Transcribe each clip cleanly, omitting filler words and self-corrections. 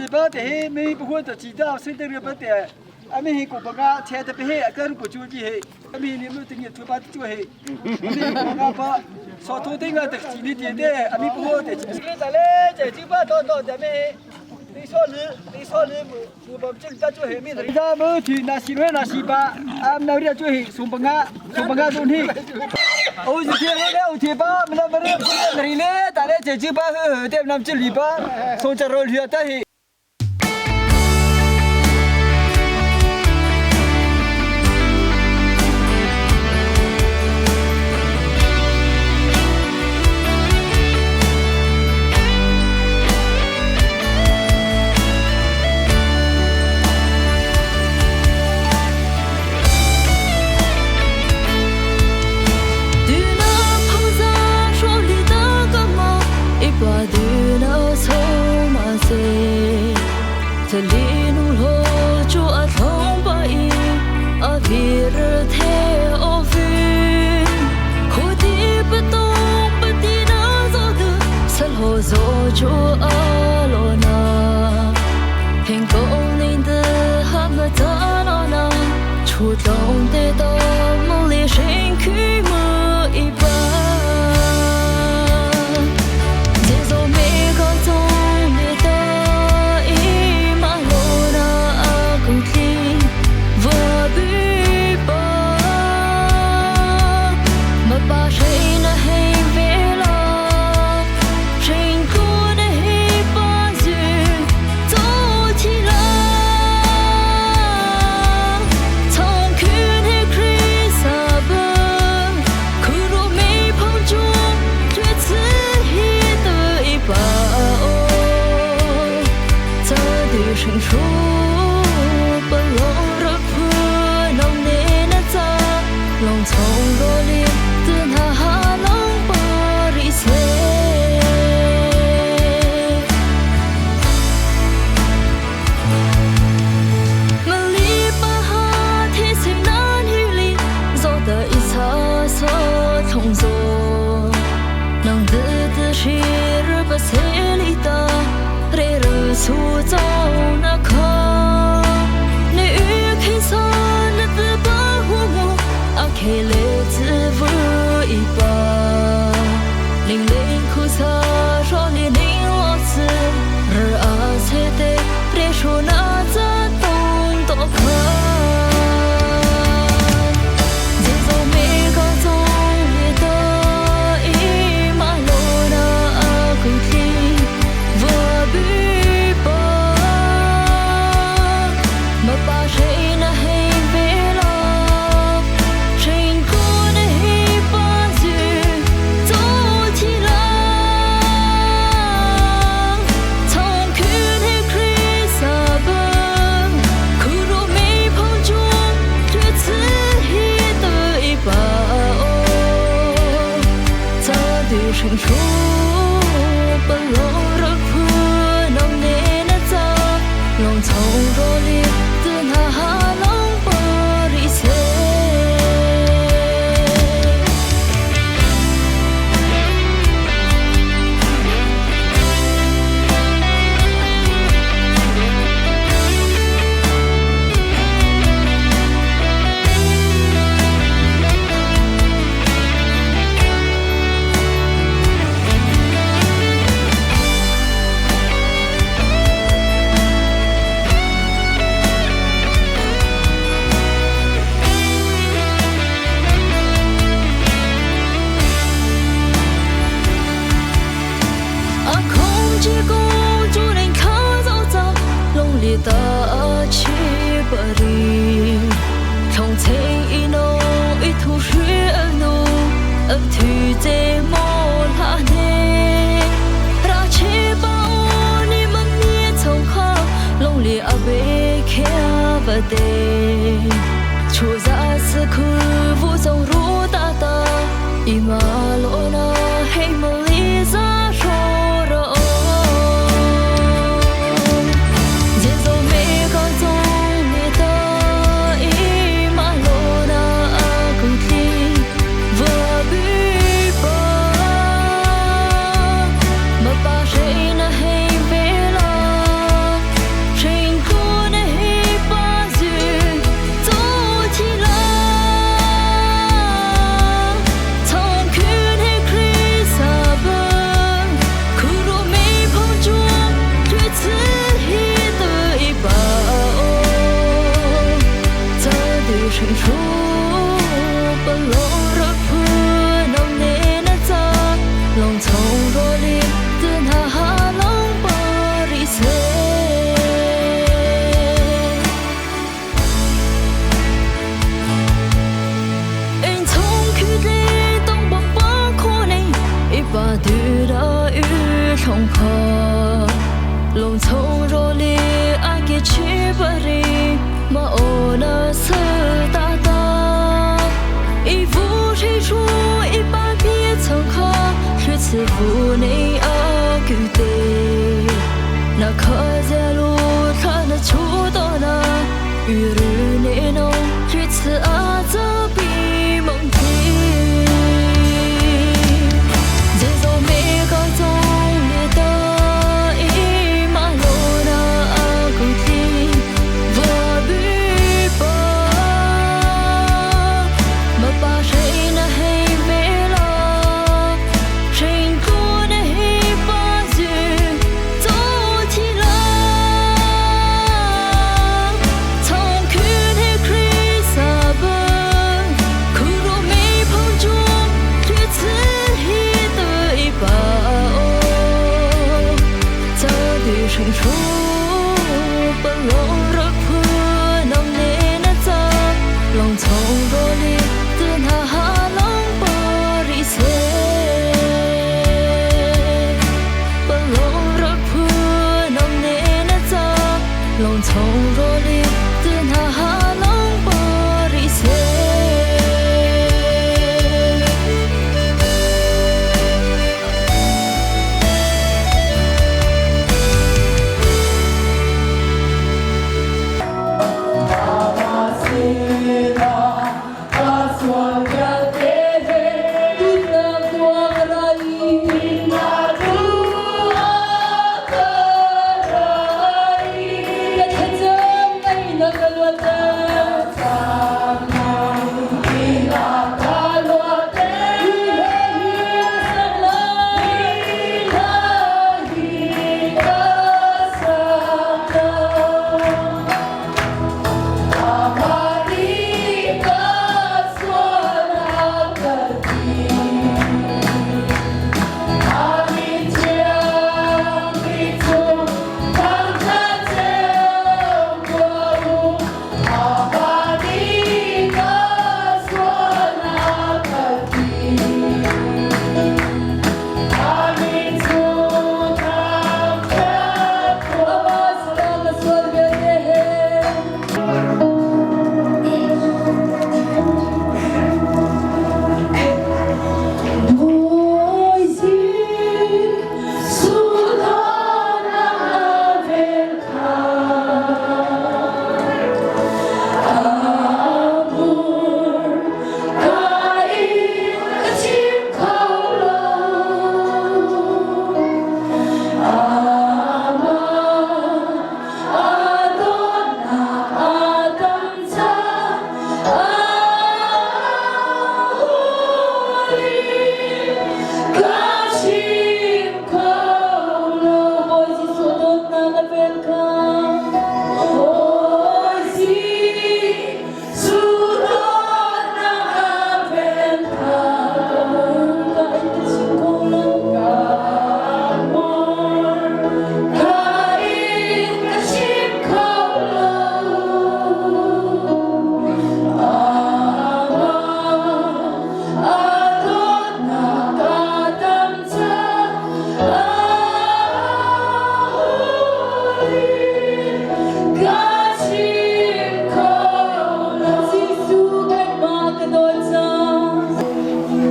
ba te he mi bu huan ta chi da sin te ri ba te ami hi ko ba che te pe he ka ru ko chu ji he ami ni mu ting thu ba chu he ami ko nga ba so thu ting ga te chi ni ti te ami bu ho te chi ta le che chi ba to to te me 你说你，你说你，我我这个做黑面的，这没去那西瑞那西吧，俺那里做黑松本啊，松本啊东西。我是天我我天吧，没那没那没那嘞，大嘞这就吧，呵呵，对，那这里吧，从这儿去的嘿。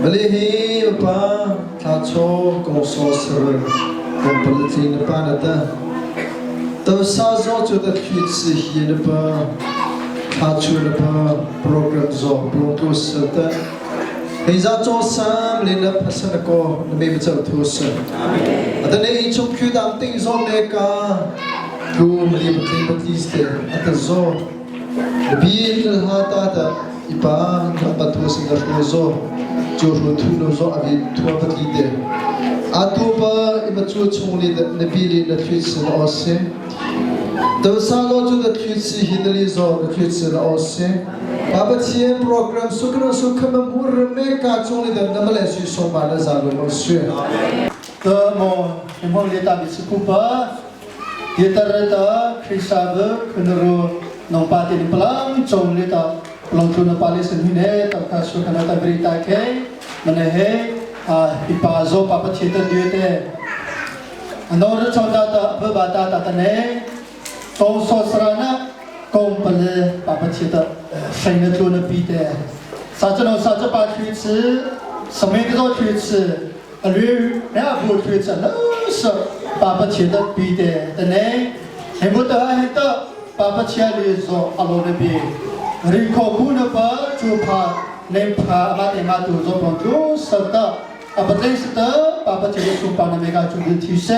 Malihi pa tha cho kong so sar kong palati na pa na ta to sa zo chu ta thit si hi na pa tha chu na pa program zo plong tu sa ta hei za cho sam le na phasan ko na me chau thu sa ata ne i chung khu dam ting zo me ka tu mali patli patli ste ata zo bi ha ta ta ipa na pa thu sing na zo chu ru thu no zo abi thua patli te atu pa ima chu chung li na bi li na thwi sin o se to sa lo chu na thwi si hin li zo na thwi sin o se pa pa thian program su kro su kham mur me ka chung li dan na male si so ma na za lo se 的么，你们列大米是不pa，也得了的，开啥子可能罗农巴的不啷种的的，龙出那巴里是你呢，到他说可能他不打开，那呢嘿啊，一把做爸爸切的对的，那我从大的不把大大的呢，都说是了呢，公不是爸爸切的，谁能做那比的？啥子弄啥子把去吃，什么个都去吃。驴两步去吃，那是爸爸切的比的的呢，还不得还得爸爸切的说阿罗那边，人口苦那把就怕能怕马的马都做帮助是的，啊不真是的，爸爸切的书帮那边个就是提升，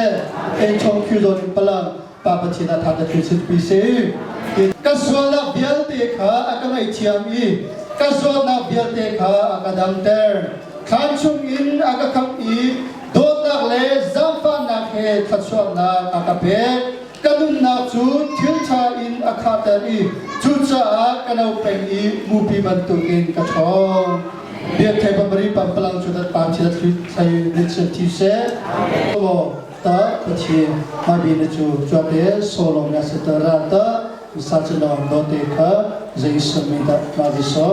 还从去做不能爸爸切的他的提升比谁？ka suala vialte kha akangai thiam i ka sualnak vialte kha aka damter khan chung in aka kham i dawtnak le zaangfahnak he thluachuahnak aka pek ka nunnak cu thil ṭha in a khahter i cucaah ka no peng i mupi bantukin ka ṭhawng biak thei pamari pampalang cu dat pam chiat thei rit thi se. Amen. Ta Pathian ma bi na chu chuate solong ya satara ta sachalong do te kha jaisu mi ta ma bi so.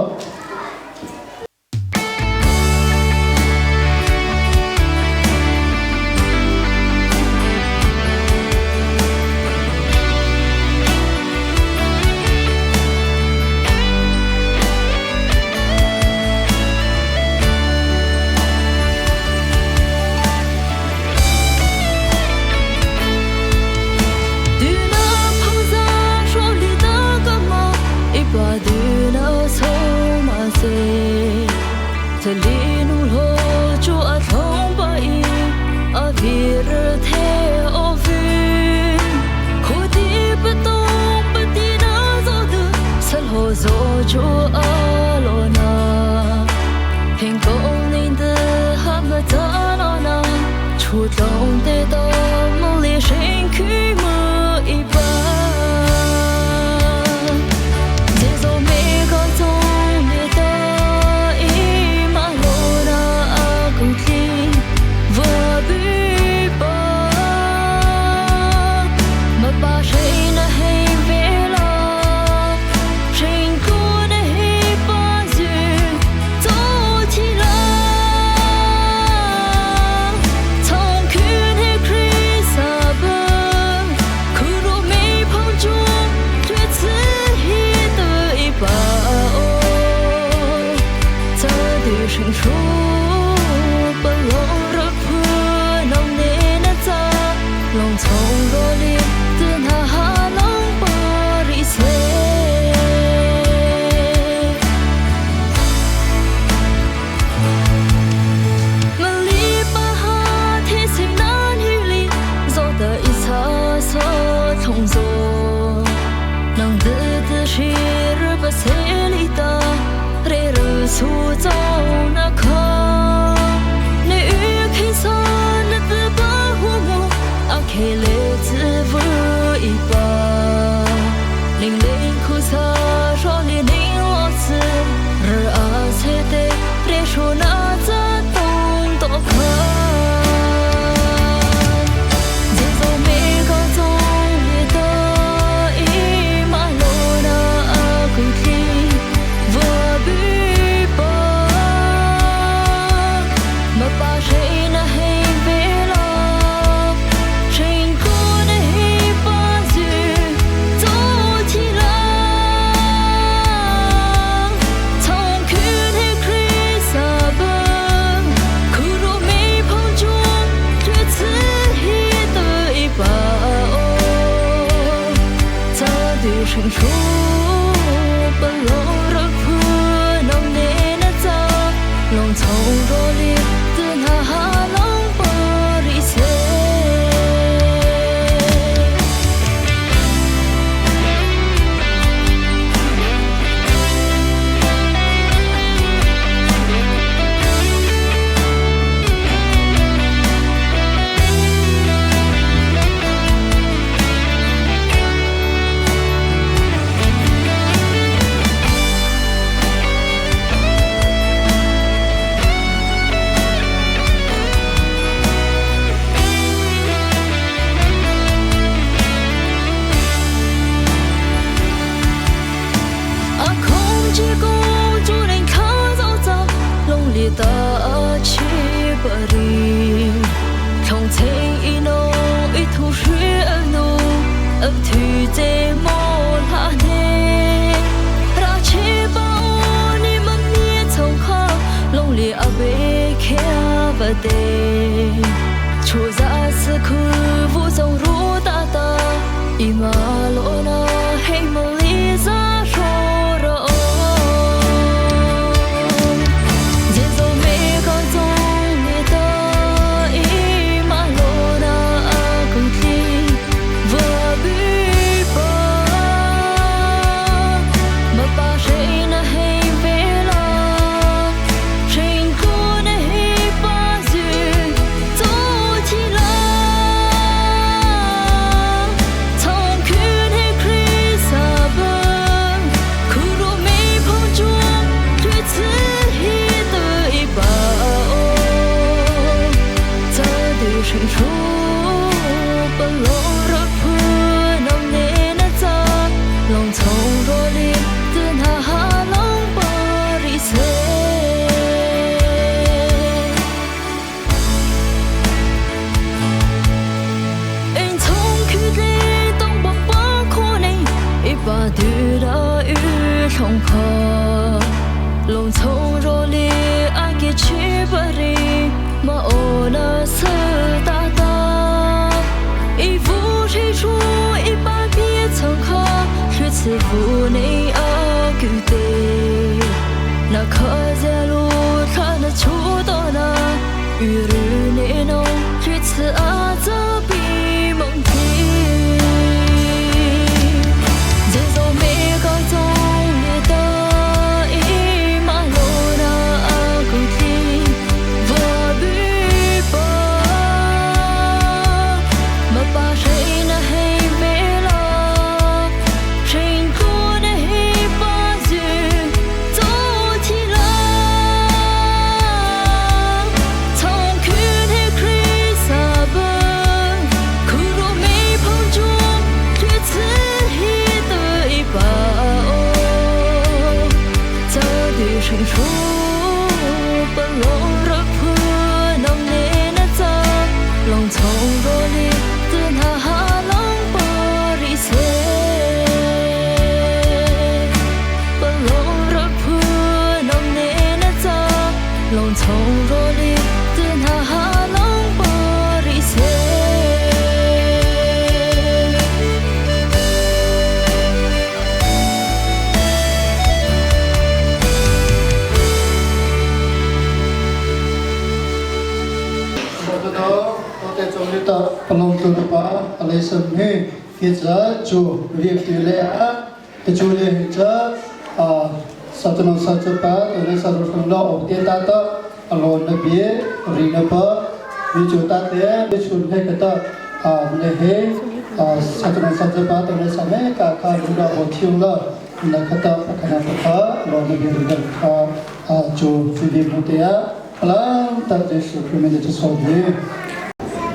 从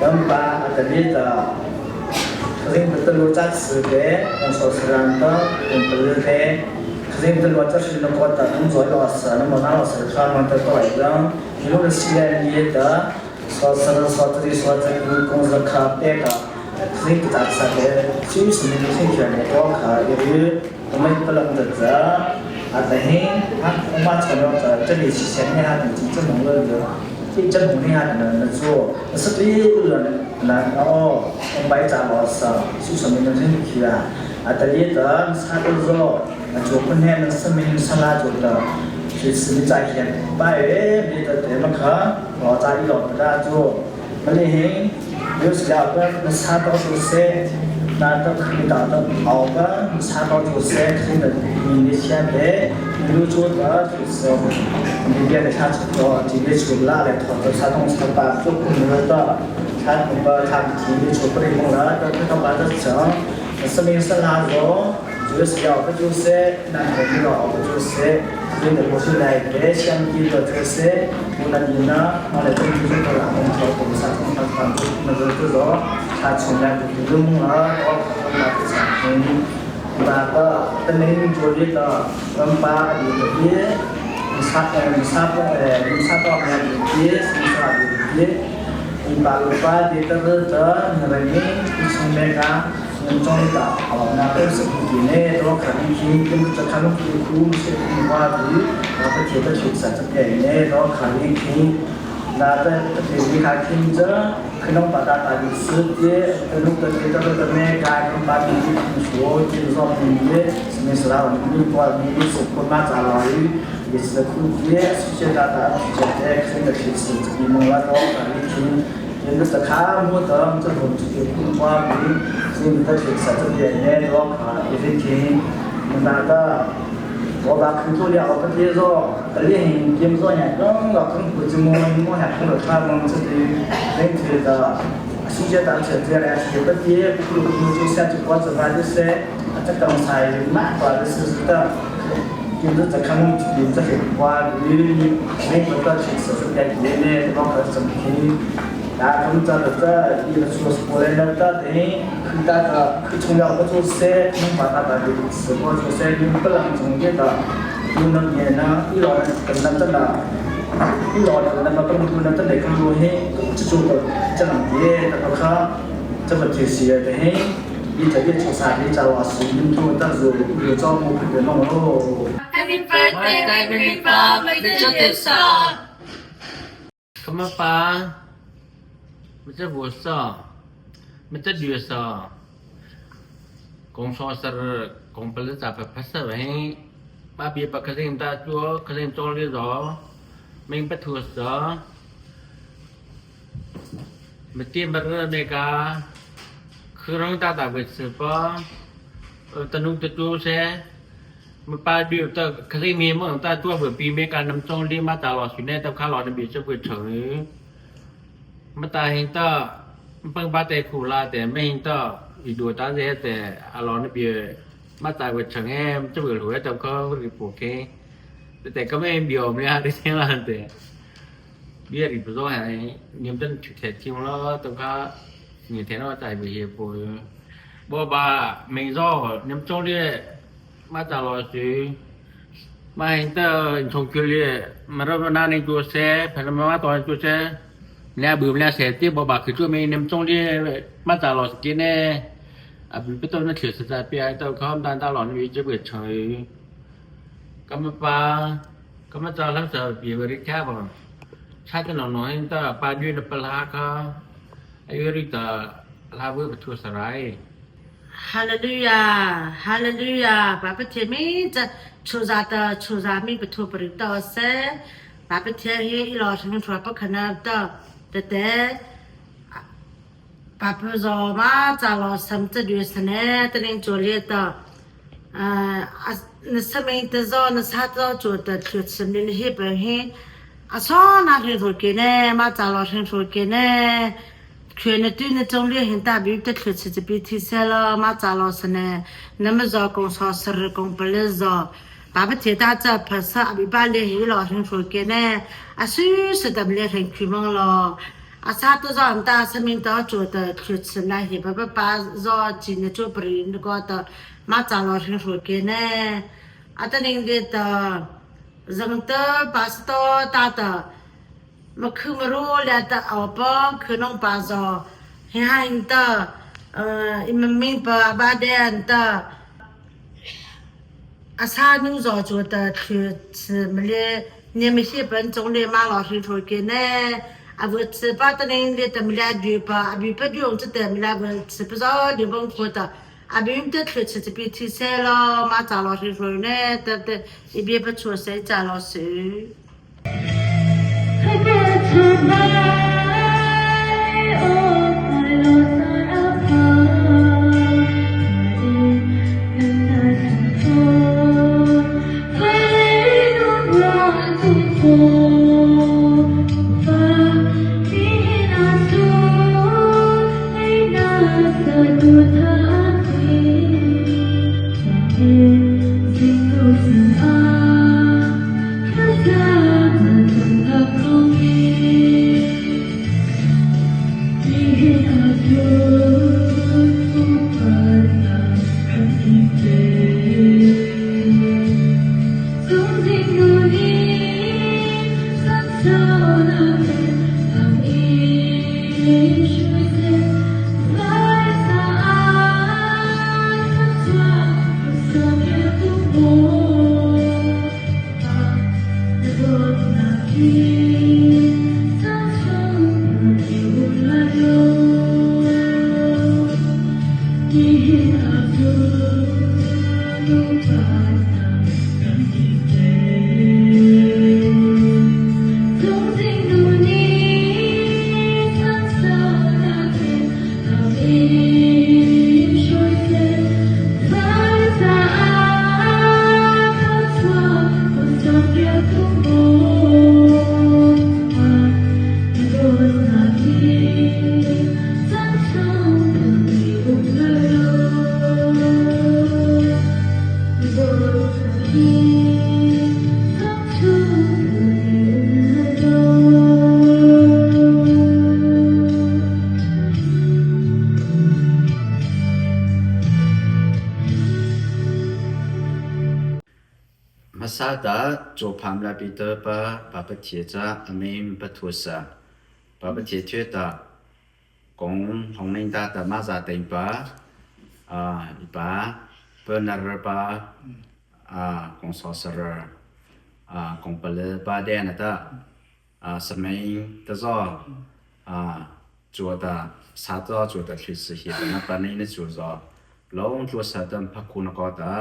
Kan pa a tali ta ring patalu chat si te kong so siran ta kong palu te ring patalu chat si na ko ta nung zoi lo sa na mo na lo sa kha man ta to ai lang hi lo si le ni ta so sa so ta ri so ta ku kong za kha te ka ring ta sa te chi si ni thi kya ne to kha ye ri mai palang da za a ta hi ha ma cha no ta 这里是前面哈，你这蒙了的。这这蒙呢哈，那那做，那是对了，那哦，我白杂老师，是什么东西去啊？啊，这里的啥都做，那做不呢，那什么啥拉做的，是你在线，白月别的这么看，我在一老不大做，没得行，有时候个那啥都做些，那都可以达到好个，啥都做些，可能你的钱呗，你都做的就是。你别的啥做，这边出拉来头的啥东西把做工的，啥把啥提出不来工了，都都把这整，说明是拉着，就是要不就是那个要不就是你的不是来给相机的就是，我那你呢，我来东西就拉动头，我啥东西那个就说，他从来不用了，我那个产品，那个等你做的个，我们把你的。 Happy birthday, Grandpa. Kamapa, Micavuasa, Micaduasa, Kongsoser, Kongpalisa Paphasa hi pa bia pakhat in ta cu khasin cawl le zaw, ming pathuasa, mati bar meka, khurang ta ta wet se pa, tanung tatu se, Mipa biu ta khasi mi mo ta tua bu pi me ka nam chong li ma ta lo su ne ta kha lo na bi cha bu chong ma ta hin ta pang ba te khu la te me hin ta i du ta ze te a lo na bi ma ta bu chong em cha bu lu ta kho ri pu ke te ka me bio me ha de se la te bi ri bu zo ha niam tan chu the chiu lo ta kha ni the no tai bi he pu bo ba me zo niam chong li 马扎老师，马现在从这里，马这哪里做些，反正马当做些，两部两些的，不把去做没那么重的，马扎老师给呢，啊，不到那确实在边到看单到老女这个车，咁么把，咁么早上时别个的看吧，差的老农到八月的不拉个，哎呦你的拉不不出来。 Hallelujah Hallelujah 爸爸天明这出啥的出啥命不出不到噻，爸爸天黑一老成说不可能的，对对。爸爸说嘛，咱老什这就是呢，得领做里的，啊，那什么的说那啥子做的，就是那些本黑，啊，上那天说给呢，嘛咱老成说给呢。去那对那总理很大，比的出去就比提赛了，嘛咱老师呢，那么早工厂十二工不来早，爸爸铁大这拍摄阿比巴里黑老师说给呢，啊，随时的不来很开门了。啊，啥都让大市民都觉得去吃那些，爸爸把让今年做不那个的，嘛咱老师说给呢，啊，等领的人的八十多大的。มาคือมารู้แล้วแต่เอาป้องคือน้องปาซอให้ให้ตาเอ่ออิมันมิงปะบาเดนตา阿啥牛肉做的去吃么嘞？你们些本种的马老师说给呢？啊，我吃巴的人的么来就把，啊，比不用这的么来我吃不着你问过的，啊，比用的去吃这边提菜了，马张老师说呢，对对，一边不出谁张老师。 Hmasa ta Cawpham la Peter pa pa Pathian ca amen pathuasa pa Pathian thue ta kong hong ning ta ta ma za teng pa i pa penar pa kong sorcerer kong pale pa den ta. Samain tazaw cuata sa cuata thli si hi na pa nei na cu zaw long tlu sa tam phakhu na ko ta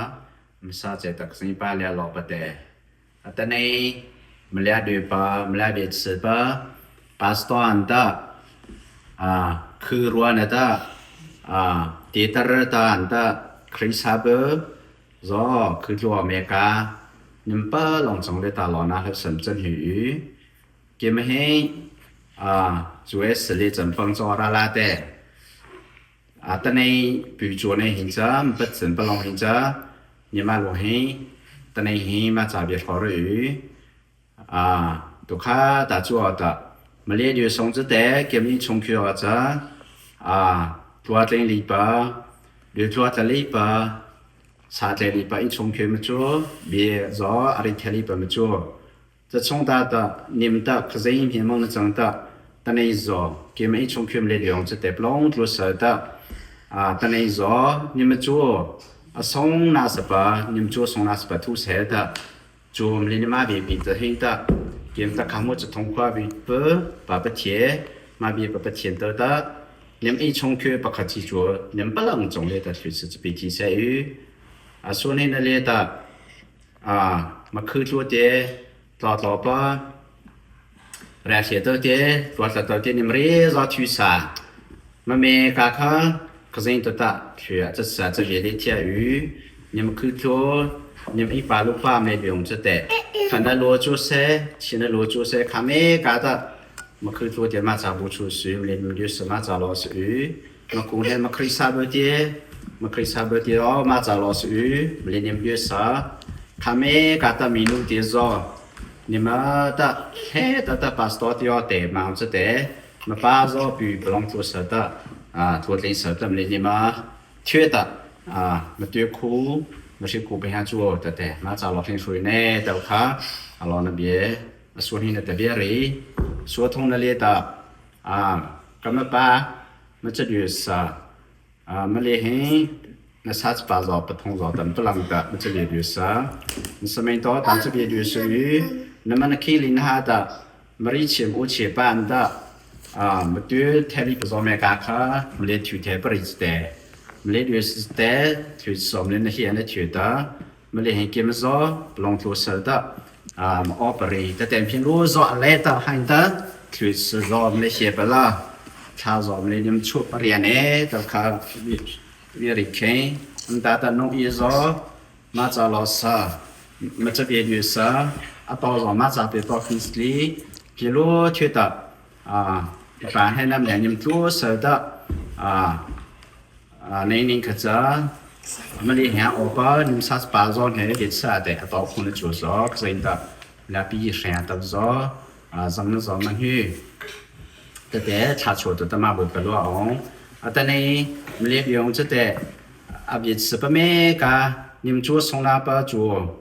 msa che tak sing pa lia lo pa te atanei mlia de pa mlia de tse pa pastor an ta a khu rua na ta a ti tar ta an ta khrisa be zo khu tlua me ka nim pa long chong le ta lo na hlap sam chan hi 给么嘿啊，主要是哩阵风做啦啦的，啊，等你比如做呢现在不真不弄现在，你妈落嘿，等你嘿嘛咋别考虑啊，都看大做的，没咧就送子的，给你冲去啊子啊，做点礼拜，就做点礼拜。查这礼拜一冲去么做，别做阿里天礼拜么做。这从大的你们的可是影片梦的长大，但那一做给们一冲去么来用这得不拢做事的啊，但那一做你们做啊送那是吧？你们做送那是吧？吐槽的，做么你妈别别的黑的，给们的看么子痛快比不把不贴，妈别把不贴得的，你们一冲去不可记住，你们不能总来的就是这边提赛鱼啊，说你那里的啊，没去做的。ตลอดปะราเสียตัวเจตัวตัวตัวเจนี่มรีรอทุสามาเมกาคะ可是ตัวตา去这是这边的天鱼，你们去做，你们一般路把没用这的，看到罗主塞，现在罗主塞看没嘎的，没去做的嘛咋不出事，你们就是嘛咋老是鱼，มาคงเห็นมาคริสาบเดียมาคริสาบเดียมา咋老是鱼，你们就是看没嘎的米路的做。你们的嘿的的巴斯多的要得嘛这得，么巴做比不啷做事的啊，做点事的么你们缺的啊，么对苦，么是苦不想做的的，那找老听说呢，都看啊老那边说你那特别累，说通那里的啊，干么巴么这就是啊，么厉害。那啥子巴绕不通绕的不啷个，么这边就是，你说明到当这边就是鱼。那么呢，肯定哈的，没得钱五千半的，啊，没对台里不上面干卡，没得头台不认识的，没得就是的，就是说没那些那头的，没得很给么说，不弄多少的，啊，没奥不认得，但平路上来的很的，就是说没些不啦，他说没你们出不了呢，都看越越看，你打的弄一说，马扎老师，没这边就是。啊，到时嘛咋别到公司里，比如觉得啊，一般还那么你们做手的啊啊，那年可着，我们里向我把你们啥子把上那给吃的，到可能做啥，可是的，那比上的做啊，咱们咱们去，这点查错的他妈不不落哦，啊，但呢，我们里用这点啊，别吃不没个，你们做送那不做。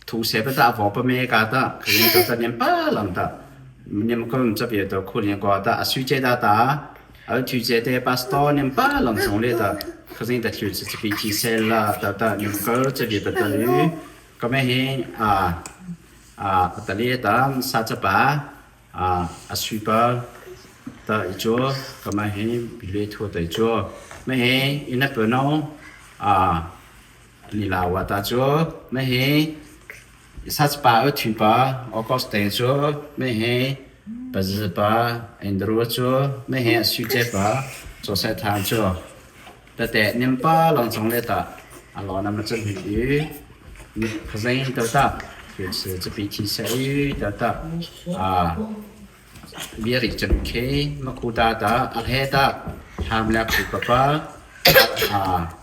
土色不大，房不没家的，可能到这年不冷的。你们可这边都可能搞的，水节大大，而土节的巴斯多年不冷总来的，可是的就是这边提升了，到到你们可这边不得了，个么嘿啊啊，得里的啥子吧啊啊水吧的一桌，个么嘿比例土的一桌，么嘿伊那不孬啊，你拉我大桌，么嘿。萨斯巴尔图巴，奥古斯丁说，没黑，不是巴，安德鲁说，没黑，苏杰巴，做赛堂说，但但你们巴啷从来的，阿老那么真鱼，你可是都大，就是这边提赛鱼都大，啊，别里真开，没苦大的，阿黑的，他们俩苦爸爸，啊。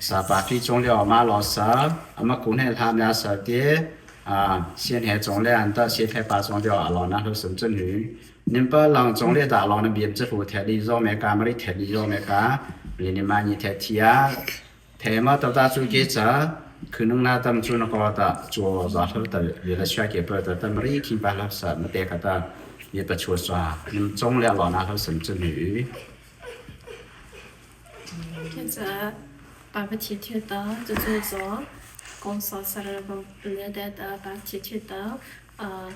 沙巴非中了马老师，阿么古呢他们俩说的啊，先天中了到先天把中了阿老那头深圳女，你把人中了大老那边这路田里绕没干，没得田里绕没干，你你妈你天天啊，天嘛到大做给这，可能那他们做那个的做然后的为了选给不的，他们一听把老师没得个的，也不出说，你们中了老那头深圳女。现在。爸爸天天的就做做，工作啥儿不不来得的，爸爸天天的，呃。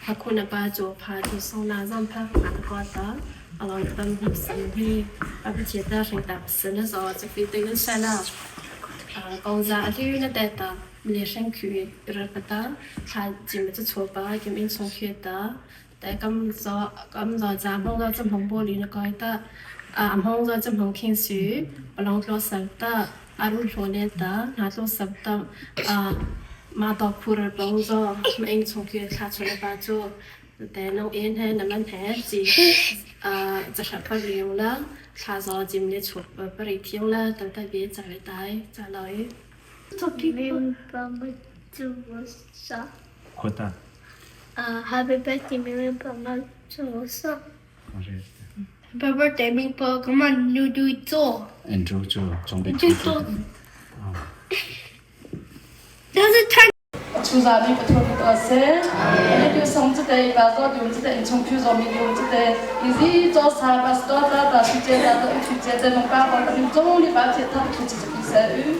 帕库那巴就帕就送那让帕阿的瓜的，阿老当比生意，阿不觉得很大是那时候就非得个算了，啊，刚才就那得的，没生去热不得，他进不错吧，就没从学的，但咁做咁做咱们个这红玻璃那个的，啊，红个这红看书，不让做什的，阿鲁说的的，拿做什的，啊。มาตอกพูดปองก็มาเองชงคือชาชนปาจูแต่น้องเอ็นให้น้ำมันแท้จีจะขับเร็วแล้วชาซอจิมเนี่ยฉุบปริเที่ยวแล้วตั้งแต่เบียจ่ายตายจ่ายเลย Kota. Happy birthday, Miriam Bama Zuosa. Happy birthday, 明波，今晚你就做，嗯，做做准备就做。但是他。 추자미 부터부터세 이렇게 성지대 이바서 용지대 인천퓨저미 용지대 이지 저 사바스도다 다시제다도 주제대 농바가 종리 바티타 주제대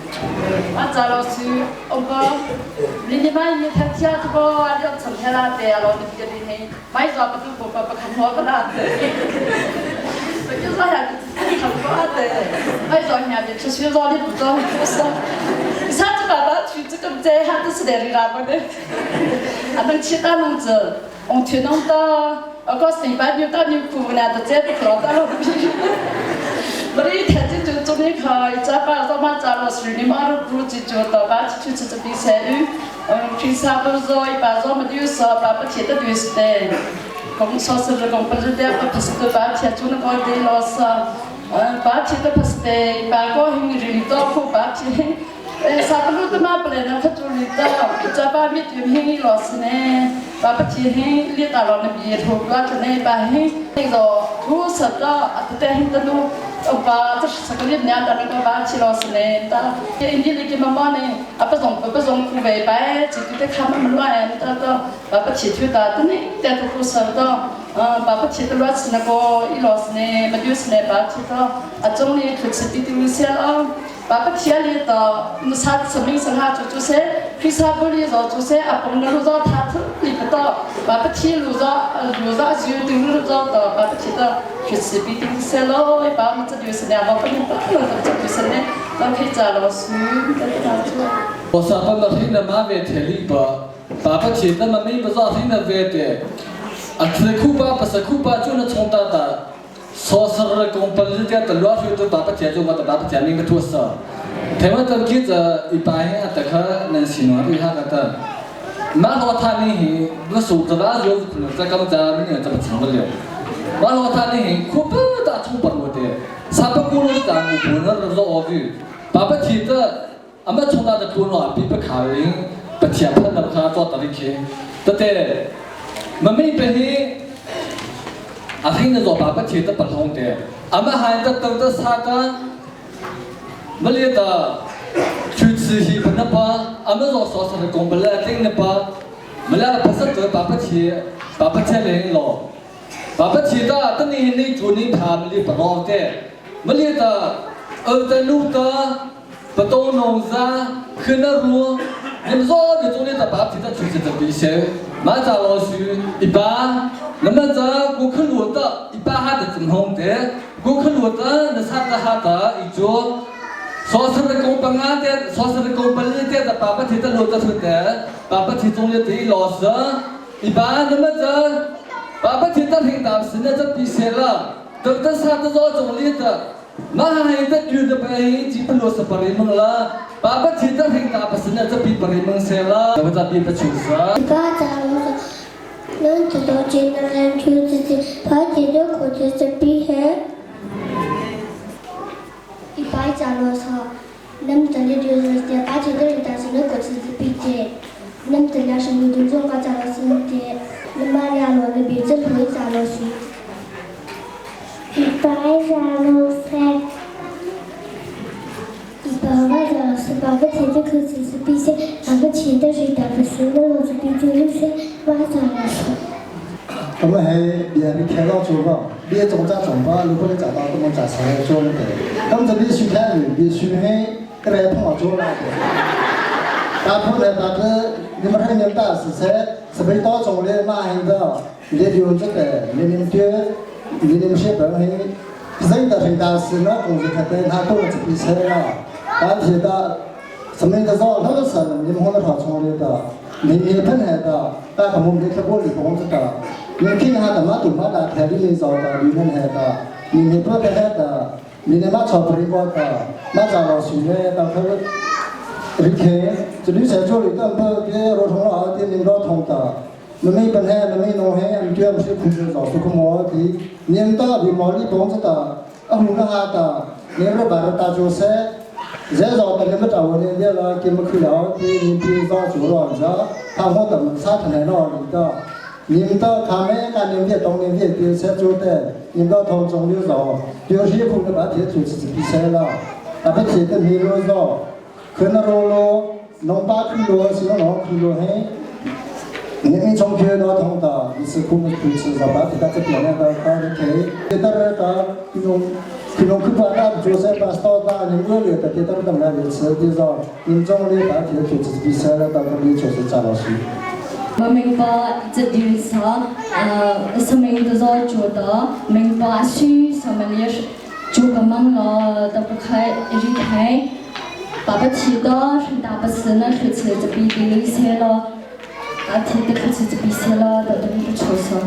아자로스 엄마 리니마 이 타티아도 알려 전해라데 알어 느끼니 마이 잡도 보빠 칸호가就说下看不的，哎，说下面出去绕的不走，不说，啥子爸爸去这个在哈都是来的那个的，啊，等其他农子，我去弄到，我告诉你，把牛到牛裤呢，都这不老到了。我的太子就做那个，一早把早把早了是你妈都不记就到把去吃这比赛，嗯，平常不是说一般说么就是把不提的就是的。公说是公不是的，不是的把钱做那个的老师，嗯，把钱的不是的，把高兴人到苦把钱，哎，啥不路的嘛不来，那可做领导，这把米就便宜老师呢，把不钱领导了那边头瓜子呢，把很那个土石的啊，对很多路。把这是个你娘的那个把钱老师呢，他你那个妈妈呢，啊不从不从苦为白，这个得看们乱，他到把不钱就打，等你带到苦手到，嗯，把不钱的乱吃那个一老师呢，没就是呢，把钱到啊总理可吃点点些了。把不钱里到，你啥子名声哈就就是，为啥不里着就是啊，蹦的路上他特里不到，把不钱路上路上就丢路上到，把不钱到去吃点点些了，把我们这就是两毛不能不能这就是呢，都可以找老师在这做。我上班嘛听的马尾铁里吧，爸爸铁的嘛没不着听的外的，啊，吃苦吧不是苦吧就能冲大的。说是公本日的的老水都爸爸铁做我的爸爸铁那个多少，台湾的记者一般啊，大家能形容一下个的，马老他那些那手指拉就是可能在刚才那怎么成不了，马老他那些可不大冲不了的，啥不过路咱我不能是奥运，爸爸铁的俺们从那的多了，比不卡人不铁喷了看做得的去，对不对？我们本身。阿听的说爸爸提的不同的，俺们还得等着啥的，没来的，去吃西不那吧，俺们说说的公不来听的吧，没来不是得爸爸提，爸爸提领了，爸爸提的等你你主你他们的不老的，没来的，二的路的，不懂农子，去那路，你们说你总得爸爸提的出去这比赛，马扎老师一般。那么这顾客路的一般还得怎么的？顾客路的那啥子哈的一做，说是的工本啊的，说是的工本里的，爸爸提的路的出的，爸爸提中的的老师，一般那么这爸爸提的挺大是那这比赛了，等等啥子老总理的，那还的觉得白基本落实不联盟了，爸爸提的挺大不是那这比不联盟赛了，那么这比不出色。能知道艰难处自己，把解的苦就是比黑。一百扎罗草，能得的就是点，把解的人但是那个是比的，能得了是你的中国扎罗是的，那么两罗的比这会扎罗是。一百扎罗三，一百万扎罗是八个钱的口子是比些，八个钱的是打不是那罗是比这个是。我们还连的天上做吧，连总在总吧，如果你找到我们在上海做的，他们这边去看雨，别去黑，个来碰我做了。大铺来大哥，你们还能打是噻？是被到中的马行的，列丢这个，你们就你们是本黑，人的很大事，那公司可对他都是比赛了，但是的，什么的早那个是你们后头他从的的，你你本来的，但他们没他过里工资的，你听他的嘛都嘛的，台里面找的，你们来的，你们不得来的，你们嘛炒不灵光的，嘛找老师呢，到他们。 ริเคจะดูเสียช่วยตั้งเพื่อเดี๋ยวเราทงเราเดี๋ยวนี้เราทงตามันไม่ปัญหามันไม่น้อยให้อันเดียวมัน是控制早สุขมอที่เนียนตาวิมอลีปองตาอะหูนะฮาตาเนียนเราบาร์ตาจูเซเจ้าตอนนี้มันจะวันนี้เดี๋ยวเรากินมาคือเราที่นี่ที่ซอจูรอนจ้าทางห้องแต่มันซาทนายนอนี่ก็你们到他们干你们东你们的车主的，你们到同中流走，有些空的把铁主持比赛了，啊不铁的没路走。可能罗罗，农巴去罗是农去罗嘿，你们从去罗通的，你是空的主持，把铁他这边那个搞的铁，铁到那个，用用去把那就是把烧大，你们有的铁到那来吃的时候，你们总的把铁主持比赛了，到那里就是张老师。我明白这就是什么都做觉得明白是什么也是就个忙了都不开一开。爸爸提到是大不是那出去这比的那些了，啊提的出去这比些了，都都不出声。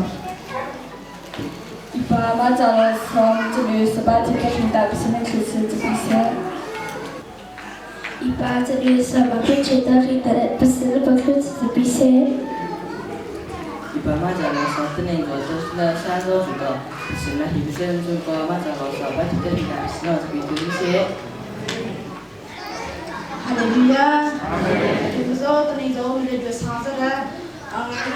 一般嘛，讲了从这里十八提的是大不是那出去这比些。一般这里十八不觉得是的，不是不出去这比些。一般嘛，讲了说这那个就是那三周做的，是那一个人做个嘛，讲了十八提的是大不是那这比的那些。哈利路亚！就是说，等你做，我们就上这个，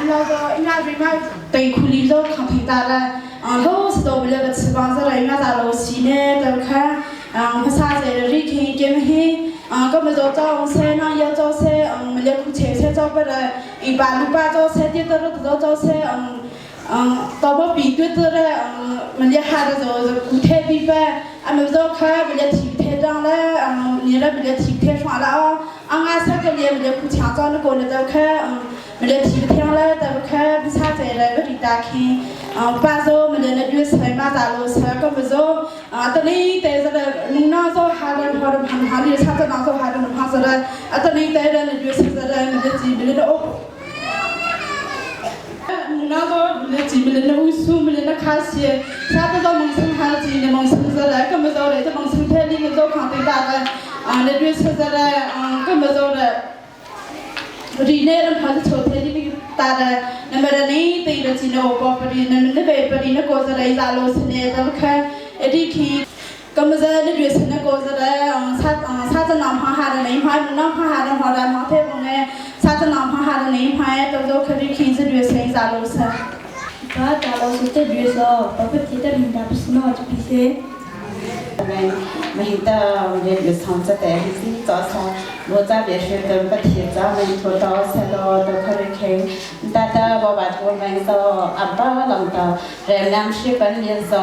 伊拉说，伊拉瑞嘛，对苦里头抗挺大的，老是到不了个吃饭子了，伊拉在老西呢，都看，不啥子瑞看见嘿，搿么做早餐呢，要早餐，没了苦菜菜早不了，一般六八早餐，点到了多早餐，到不比对的了，没了哈的时候是苦菜比饭，啊，没做看没了提太长了，你那没了提太爽了啊，啊，俺三个年没了苦强壮的过来都看，没了提不听了，都看不差在了，不里打看，把手没了那就菜嘛咋路菜，搿么做，啊，等你带着了，侬那做哈的好的胖胖的，差着那做哈的胖子了，啊，等你带了那就吃着了，没了几没了哦。那个那几没那乌苏没那卡西，啥子都蒙生哈几的蒙生着来，搿么做来，这蒙生太里面做抗对大的，啊，那就吃着来，搿么做来。里那人跑是抽屉里面大的，那么的你对了几那我包不里，那么那边不里那个是来啥老师呢？咱们看一点看，搿么是那就是那个是来，啥啥子南方哈的南方，南方哈的好的，南太公呢，啥子南方哈的南方，都都可以看是就是啥老师。把大老师这就是包括提的领导不是那就比赛。 mahita le sang cha te hi cha sa lo cha be she tem pa thi cha mai tho ta sa lo to khare khe ta ta bo ba tho mai so abba lang ta rem nam shi ban lien so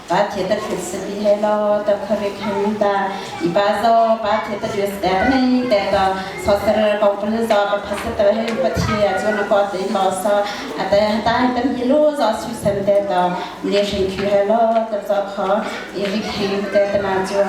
ba thi ta thit si bi he lo to khare khe ta i ba so ba thi ta jus da nei te ta so sar kong pul so pa phas ta he pa thi ya chu na ko te lo so a ta ta tam hi lo so su sem te ta le shin khu he lo ta so kho i ri khe te ta na chu.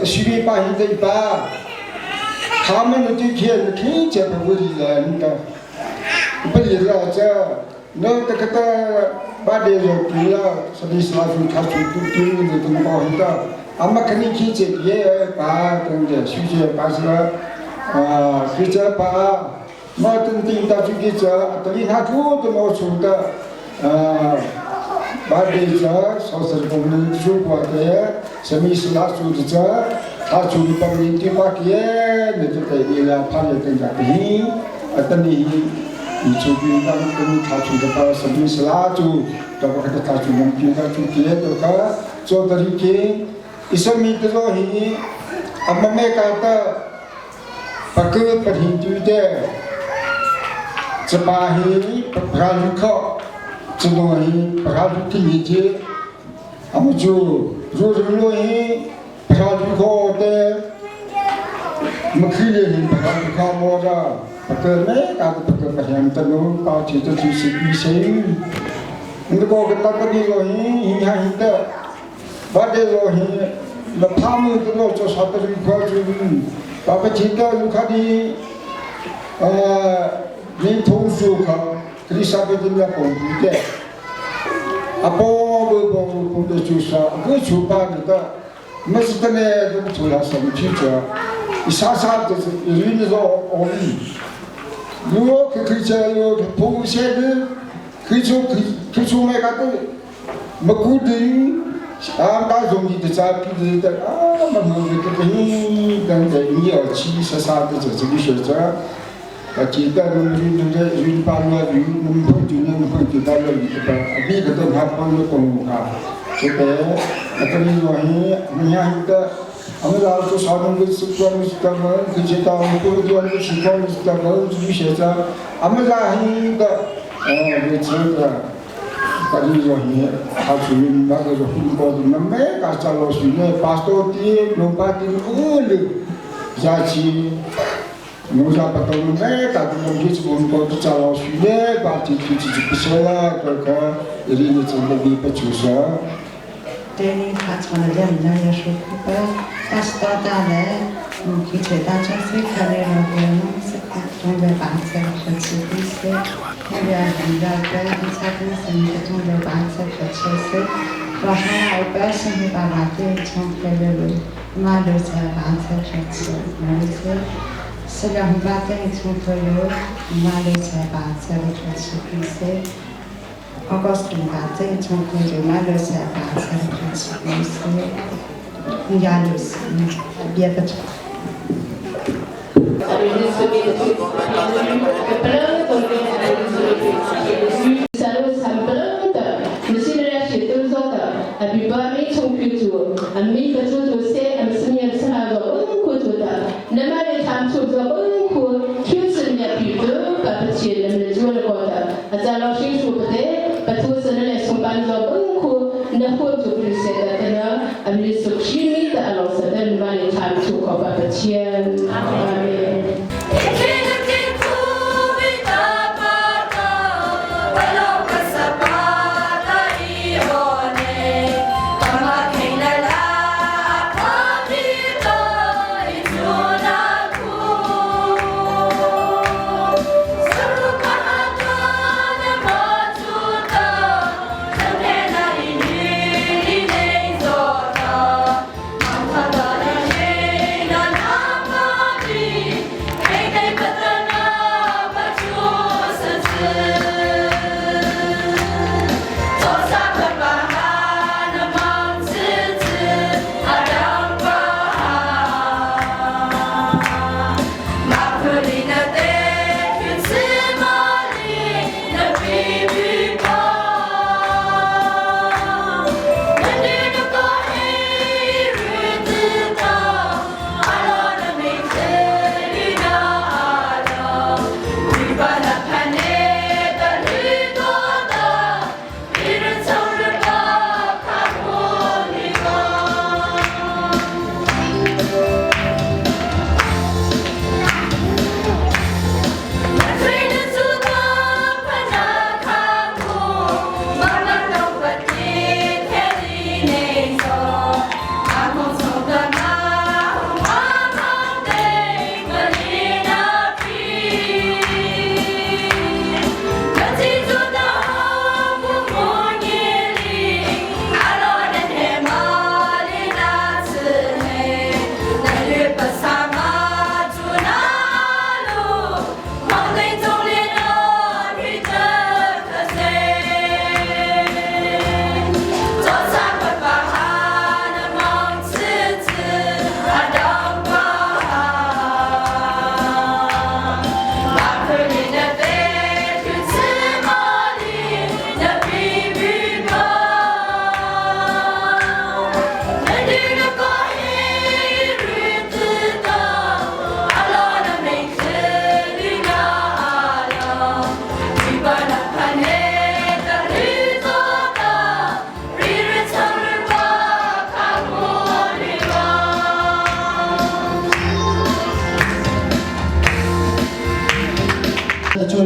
Sibi pa hi dei pa，他们的这天听见不会人的，不理了这，那这个的把这个丢了，所以说就他就丢丢的东西的，俺们肯定去这也把东西，学习把是啊，学这把，那等等到这个这，等于他做的老出的，啊。把这个说是我们祖国的，什么是他做的这，他做的把你的把给，那就得你了，怕你更加的，啊，等你你出去当等他做的把什么是他做，到个他做能比他做的都个做的你给，一生命的说你，阿妈没搞的，把个不听对的，这把戏不让你靠。这东西不还是第一节，俺们就若是乐意不还是靠的，没去的人不还是靠么着，不得没干的不得不想得侬到这这就是医生，你个个那个你乐意影响一的，把这乐意那他们都老做啥的一块就，爸爸听到有看的，你同学看。그리 사베들라 공부데 아포 공부 주사 그 주바니까 무스트네 좀 졸라서 진짜 이 사사도 유인에서 오니 요 그저 보세는 그저 그 중에 가도 먹고디 아 나좀 이제 잡히데 아 먹는 게 그니 근데 이 어치 사사도 저 저기学着记得侬就侬在云巴罗云侬碰就侬碰就到了一个，别个都还帮着公啊，这个那个你说你你看一个，俺们老做啥东西是关于这个，这些到多多的情况是这个就写着，俺们那一个，这个。但是说你他属于那个是红包的，那每个在老师那八十多的，六八的五六，下去。农家不懂那个东西，我们搞的找老师呢，把这这这不说了，这个一定是真的不就说。对你他从了两年也说不过，但是到大来，去其他城市看的那个，侬是看中国八菜和吃东西，那边人家在餐厅生意中国八菜和吃西，早上来百姓的爸爸对从回来了，马六菜八菜和吃，那是。是两把灯从头有，马六菜八菜和吃东西。我告诉你吧，这从头就马六菜八菜和吃东西，压力是别的。 Amen.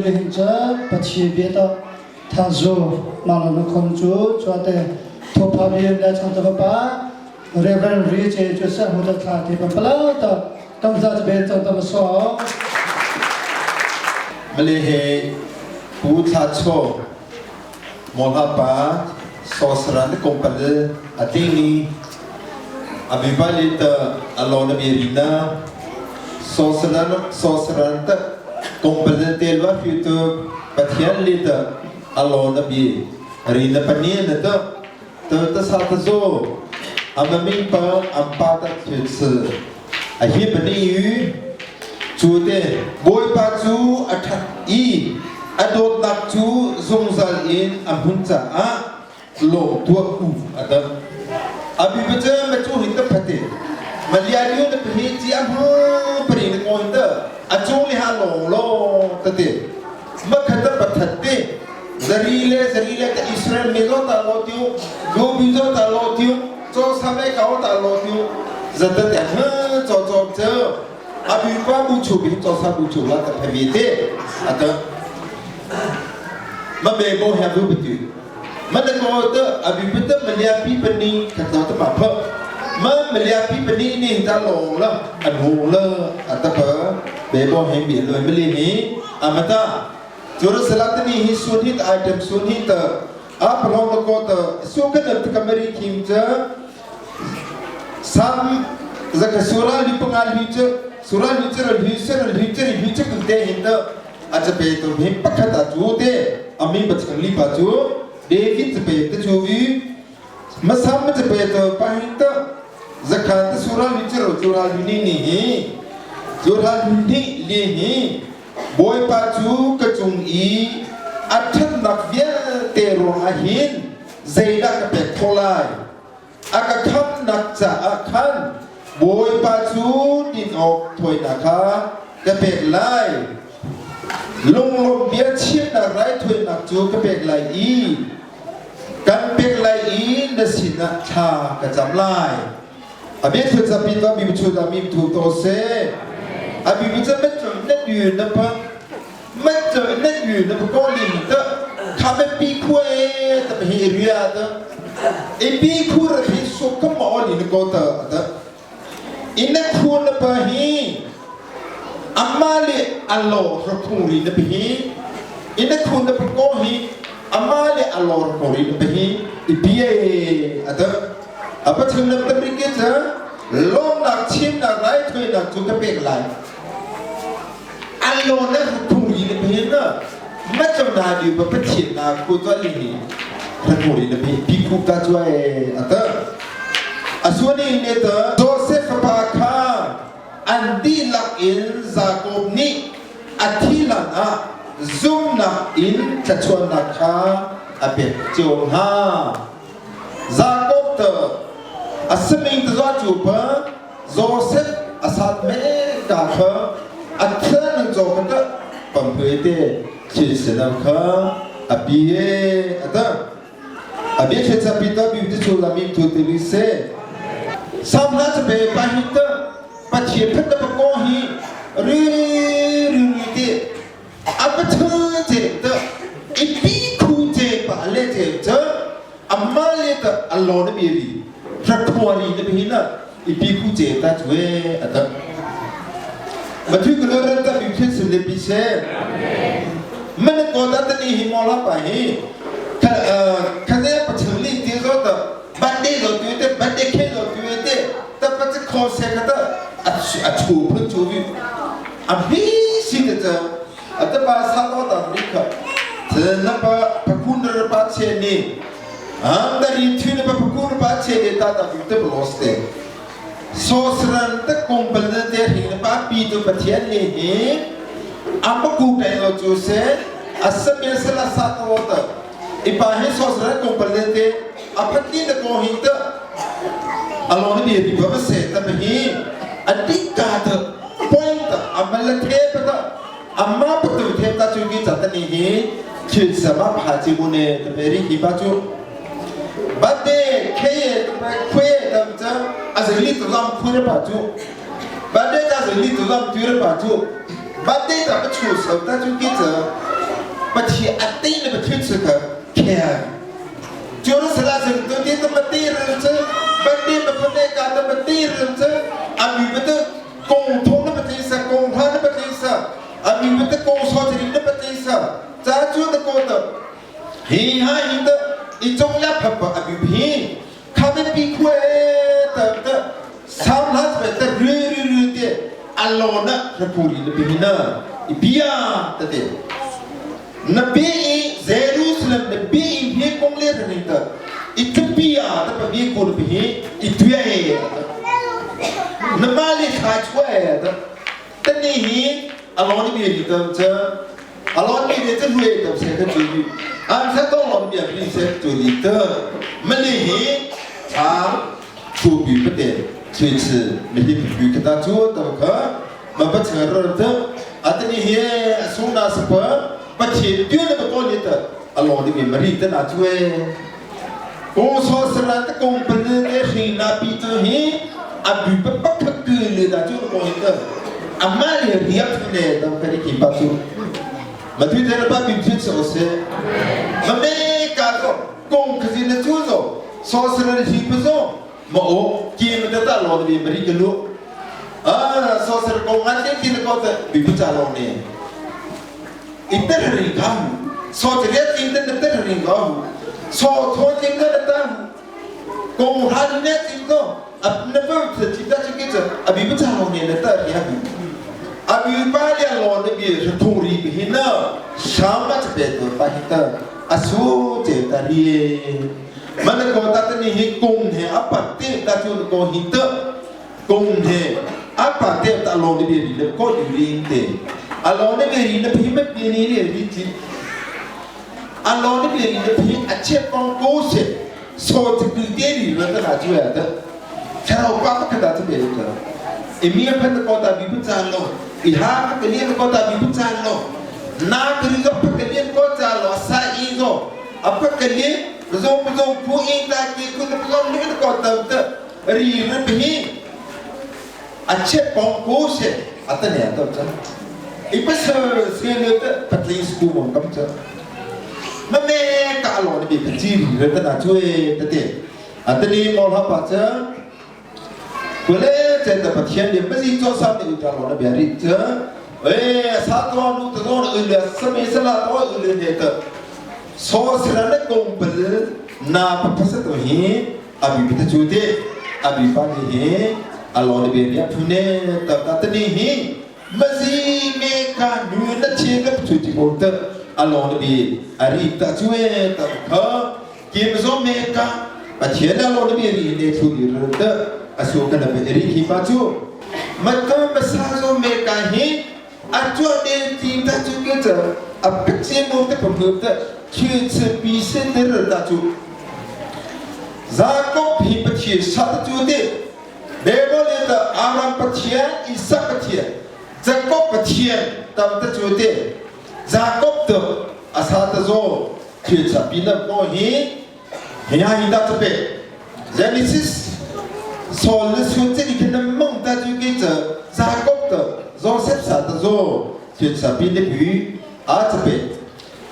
Chule hin cha pachi bia ta tha zo ma lo na khom chu chua te tho pha bi la chang ta pa Reverend Ri che chu sa hu ta thla te pa pala ta kam za be chang ta ma so. Male he pu thla cho mo ha pa so saran kong pal atini abibalit alona birina so saran so saran ta kong pal te lwa fi tu pathian li ta alona bi rina pani na ta ta ta sa ta zo amaming pa ampa ta thil a hi pani yu cu te Bawipa cu a ṭhat i a dawtnak cu zungzal in a hmun caah lawm tuah u a dam. Abi pa cu ma cu hin ta phate malia liu na pahi ci a hmu pari na ko hin ta a cung li ha long long tate ma khat ta pathat te zari le zari le ta Israel mi zo ta lo tiu go bi zo ta lo tiu cho sa me kao ta lo tiu zata te ha cho cho cho abi pa bu chu bi cho sa bu chu la ta phavi te ata ma be bo ha bu bu tu ma ta ko ta abi pa ta malia pi pa ni khat lo ta ma pha ma malia pi pa ni ni ta long la an hu la ata pa be bo he bi lo mali ni amata Jerusalem ni hi sun hit item sun hit a phalong ko ta su kan ta kamari khim cha sam zaka sura li panga li cha sura li cha li cha li cha li cha ku te hin ta a cha pe to bhim pakhat a chu te ami bachang li pa chu David cha pe ta chu vi masam cha pe to pa hin ta zakha ta sura li cha ro sura li ni ni hi sura li ni li hi Bawipa cu ka cung i a ṭhatnak vialte ruangah hin zeidah ka pek khawh lai? A ka khamhnak caah khan Bawipa cu din awk thawinak kha ka pek lai. Lunglawm bia chimnak raithawinak cu ka pek lai i kan pek lai i na sinah thla ka cam lai. A bia thu capi to mi chu da mi thu to se. A bi bi cha met chu net yu na pa met chu net yu na pa ko li ta kha me pi khu e ta hi ria ta e pi khu ra hi su ka ma li na ko ta ta ina khu na pa hi amma le allo ro khu ri na pa hi ina khu na pa ko hi amma le allo ro khu ri na pa hi i pi e ata apa chung nam tamri ke cha lawmnak chimnak raithawinak cu ka pek lai allo na phung ri na phe na ma chong na ni pa pathian na khu to li ni phung ri na phe pi khu ta chu ai ata asuani ne ta Joseph pa kha an dihlak in Jacob nih a thi lan ah zumnak in thlachuannak kha a pek cio hna. Jacob te a siming te zua cu pa Joseph a sat me ka kha a thian cho kha ta pampui te thil sinam kha a pi e ata a bia the cha pi ta bi te chu la mi thu te li se sam la cha pe pa hi ta pathian phat ta pa ko hi ri ri ri te a pa thu te ta i pi khu te pa le te cha amma le ta allo na bi ri rakhua ri na bi na i pi khu che ta chue ata mathu ko ran ta bi phet sim le pi se man ko ta ta ni hi mo la pa hi kha kha ne pa chang li ti zo ta ban de zo tu te ban de khe zo tu te ta pa che kho se kha ta a chu phun chu bi a bi si te cha ata pa sa to ta ri kha the na pa phakun ra pa che ni ang da ri thi na pa phakun pa che de ta ta bi te los te so sran ta kong bal na te hing na pa pi tu pathian ni hi am ku tai lo chu se asam ye se la sa to ta ipa he so sran kong bal na te aphat ni na ko hin ta alon ni bi ba se ta hi adika ta point ta amal the pa ta amma pa tu the ta chu ki cha ta ni hi thil sama pha chi mu ne ta pe ri hi pa chu ba te khe ye ta pa khwe tam cha a zai li tu lam khu re pa chu ba te ta zai li tu lam tu re pa chu ba te ta pa chu sa ta chu ki cha. Pathian a te le Pathian cu ka care. Jerusalem cu tu ti ta te ril cu bande ma phane ka ta ma te ril cu ami ba te kong thong na patli sa kong hla na patli sa ami ba te kong so chiri na patli sa cha chu na ko ta hi ha hi ta i chong la phap abi hi kha me pi khue ta ta sam la pe ta ru ru ru te alona rapuri na pi na i bia ta te na pi i Jerusalem na pi i hi kong le ta ni ta i tpi a ta pa bi ko na pi hi i tuya e ta na ma le kha chua e ta ta ni hi alon bi ri ta cha alon bi ri ta hlue ta se ka chu bi am sa tong lon bi bi se chu li ta ma li hi cha chu bi pa te chui chi mi hi bi ka ta chu ta kha ma pa cha ro ta atani hi asung na sa pa pa thi tu na pa ko ni ta alon bi mari ta na chu e ko so sra ta kong pa ne ri na pi tu hi a bi pa pa kha ku le da chu ko hi ta amma le riak le da ka ri ki pa chu ma tu te pa bi chu so se ma me ka ko kong kha na chu zo so sra ri pa zo ma o ki ma ta ta lo bi mari ka lu a so sra ko nga te ki ko ta bi pa cha lo ne iter ri ka so te re tin te te ri ka so tho tin te ta kong han ne tin ko ap ne pa te ti ta chi ke abi pa cha lo ne na ta ri ha abi pa le lo ne bi thu ri bi hi na sham ma che pe to pa hi ta asu che ta ri man ko ta te ni hi kong he apa te ta chu ko hi ta kong he apa te ta lo ne bi ri ne ko ri ri te a lo ne bi ri ne phi ma pi ni ri ri chi a lo ne bi ri ne phi a che kong ko se so te ku te ri la ta na chu ya ta cha ro pa ka ta che pe ta e mi phan ko ta bi pu cha lo i ha ka li ko ta bi pu cha lo na ka ri zo pa ka li ko cha lo sa i zo a pa ka li zo pu zo pu i ta ki ku na pu ni ko ta ta ri ri pi a che pong ko se a ta ne ta cha i pa se se le ta patli school mong kam cha ma me ka lo ni bi ka chi ri re ta na chu e ta te a ta ni mo ha pa cha kule che ta pathian le ma zi cho sa ni ta lo na bia ri cha e sa to nu ta zo na le sa me sa la to le ne ta so sra na kong pal na pa pa sa to hi abi bi ta chu te abi pa ni hi a lo ni be ria phu ne ta ta ta ni hi ma zi me ka nu na che ka chu ti ko ta a lo ni bi ari ta chu e ta kha kim zo me ka pathian a lo ni bi ri ne thu ni ru ta asu ka na be ri hi pa chu ma ka ma sa zo me ka hi a chu ne ti ta chu ke cha a pik che mo te pum ta chu che pi se te ru ta chu Jacob hi Pathian sa ta chu te Bible le ta Abraham Pathian Isaac Pathian Jacob Pathian tam ta chu te Jacob tu asa ta zo thil sa pi na ko hi hi ha hi ta pe Genesis Saul le su che ni khin mong ta chu ke cha Jacob tu Joseph sa ta zo thil sa pi le pi a cha pe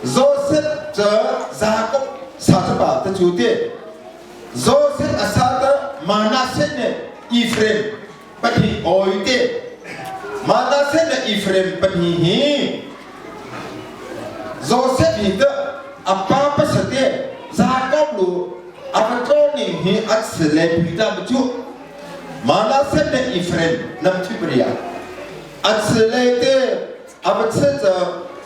Joseph cha Jacob sa cha pa ta chu te Joseph asa ta Manasseh ne Ephraim pahnih oi te Manasseh le Ephraim pahnih hi Joseph hi te a pa pasate Jacob lu a va tlawn ning hi a si le pui ta ma cu Manasseh le Ephraim nam thi paria a si le te a va che ca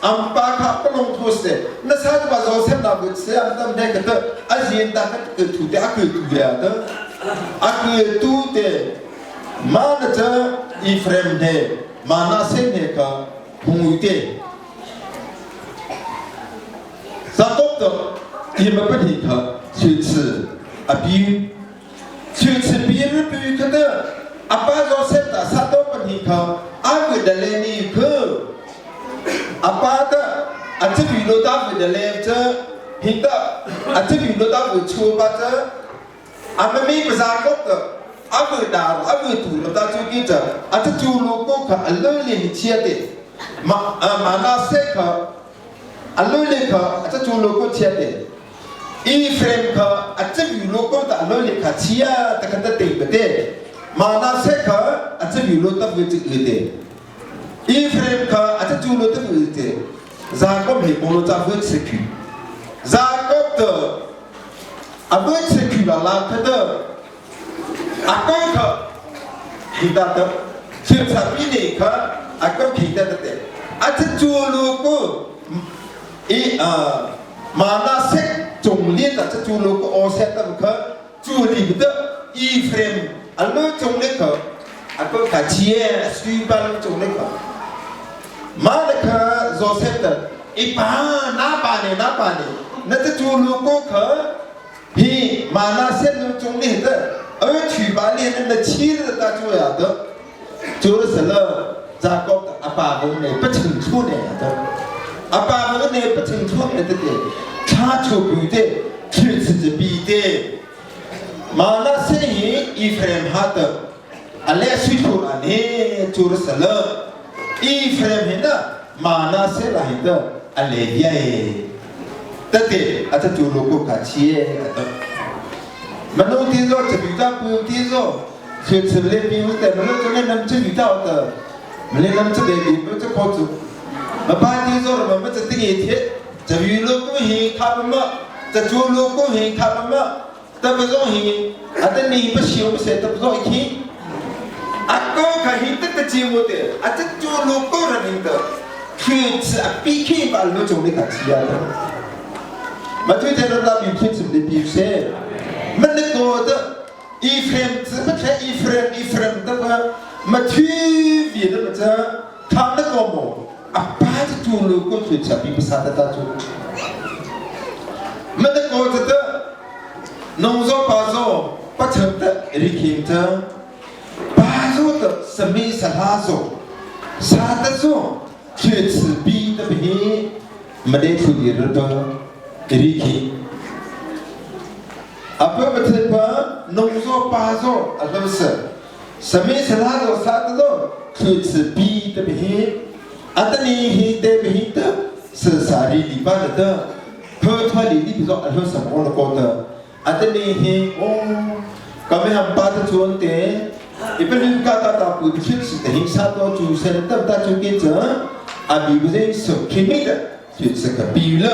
am pa kha palong thu se na sa tu ba Joseph na bu se am tam ne ka te a zin ta ka ke thu te a ke tu ya te a ke tu te ma na cha Ephraim ne Manasseh ne ka hung te Jacob to i ma pa ni kha chu chi a pi chu chi pi ru pi kha te apa Joseph ta sa to pa ni kha a ku da le ni khu apa ta a chi pi lo ta ku da le cha hi ta a chi pi lo ta ku chu pa cha a ma mi pa Jacob ta a ku da a ku tu lo ta chu ki cha a cha chu lu ko kha a lo le ni chia te ma Manasseh kha. A lo le kha a ca cu lo ko chia te. Ephraim kha a cabi lo ko ta lo le kha chia ta kha ta te te. Manasseh kha a cabi lo ta ve chik te. Ephraim kha a ca cu lo ta ve te. Jacob he bolo cha ve chik. Jacob to a ve chik la la kha ta a ko kha hi ta ta thil pi ne kha a ko khi ta te. A ca cu lo ko i Manasseh cung li ta cu lu ko ose tam kha cu li ta Ephraim alu cung le kha ako kha chie sui bal cung le kha ma le kha Joseph ta ipa na pa ne na pa ne na ta cu lu ko kha hi Manasseh lu cung ni ta oi thui ba le na chi ta chu ya ta Jerusalem Jacob a pa vung ne paching thu ne a a pa vung ne paching thu ne tete thla chu bu te thil si pi te Manasseh hi Ephraim ha te ale sui thu a ne Jerusalem Ephraim hi na Manasseh la hi te ale ye tete a ta tu lo ko ka chie a ta manu ti zo chabi ta pu ti zo 去吃嘞比我在没了就那能吃鱼到的，没那能吃的比不吃烤猪。没把地做了，没这第一天，这鱼肉公行他们么，这猪肉公行他们么，这不容易，啊这你不修不谁都不容易听。啊，哥看你这个节目的，啊这猪肉个人的，去吃啊比去把肉种的看起来的。มาช่วยเทนเราบีบคิดสุดในบีบเซ่มันนึกโกด Ephraim 只不看 Ephraim Ephraim 的话，没区别的么子，他那个么，阿爸的猪肉过去吃比不杀的大猪。没得个这的，农作把做不成的，你听着，把做的什么是拉做，啥的做，去吃比的比，没得出的日本，你听。Apa betul pa nongzo pazo atau se sami selalu saat itu 去比的比，阿得你hi de比的是啥里里巴的，破脱里里比较阿说什么了过的，阿得你hi哦，kami hampa tu tuan te, ipa lu kata ta pu去吃的hi sa to 主神的大就给这，阿比不是手kimi的，去吃个比了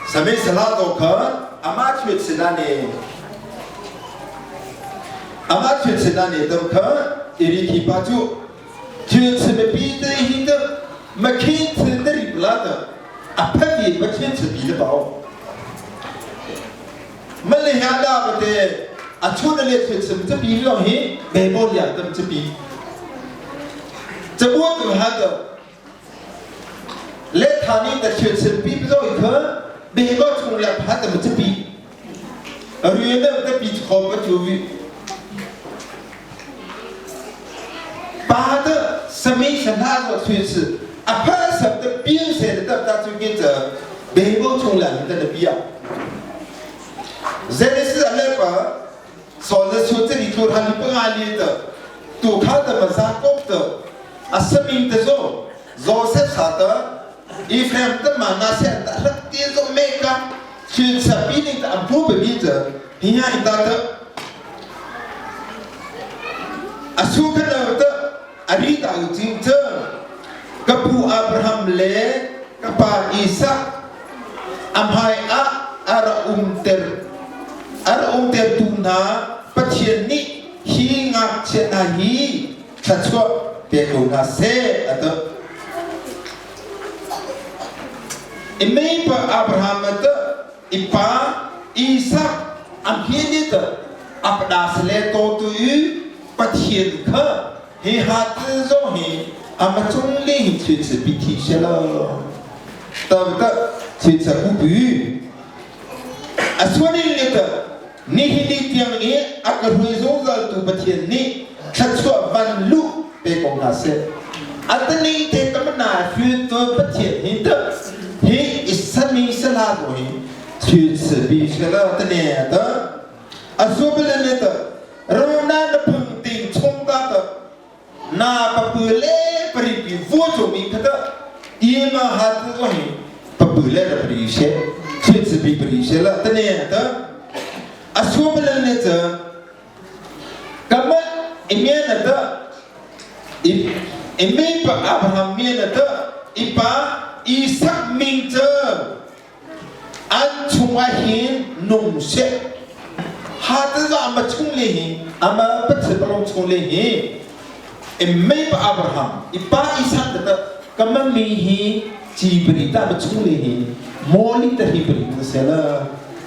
，sami selalu ka 阿妈去吃那里，阿妈去吃那里都可，一里提巴住，去吃的比这一的，没看吃的里不拉的，阿怕的不看吃比的饱。没来下大不得，阿出那里去吃这比了嘿，没毛两的这比，这我都还的，来他那的去吃比不着一颗。你个从来怕怎么这比？而原来的比好不就为，把的什么是他所推迟，啊怕什么的变色的到大就跟着，没个从来的的必要。这里是那个，说是从这里头他你不安利的，都看的么啥搞的，啊什么的说，若是啥的。Ephraim 的玛拿西的那点种每个，去吃比你的不比着，你看一大的，啊，苏克的阿里达有竞争，个布阿布罕嘞，个巴伊萨，安排阿阿拉乌特，阿拉乌特杜纳，不签你，希望签那伊，他错别个那些阿的。Imei pa Abraham te ipa Isaac amhini te apdas le to tu yu pathian kha hi ha tu zo hi ama chung li hi chi chi bi thi she lo ta ta chi cha ku bu aswani le te ni hi ni tiang ni ak hui zo zal tu pathian ni thachua van lu pe kong na se atani te kamna hu tu pathian hi te hi isami sala do hi 去此必学了的呢的，啊，说不了呢的，容那的碰顶冲大的，那不不来不里比我做明可的，伊嘛还子说嘿， Pa pu le ra pri she thil se pi pri she la tane ta asu bal ne cha kama imia na ta imi pa Abraham mi na ta ipa Isak ming cha an chungah hin nung seh ha ta za ama chung le hi ama pathian palong chung le hi mei pa Abraham ipa Isak ta kama mi hi chi bri ta ma chung le hi moli ta hi bri ta se la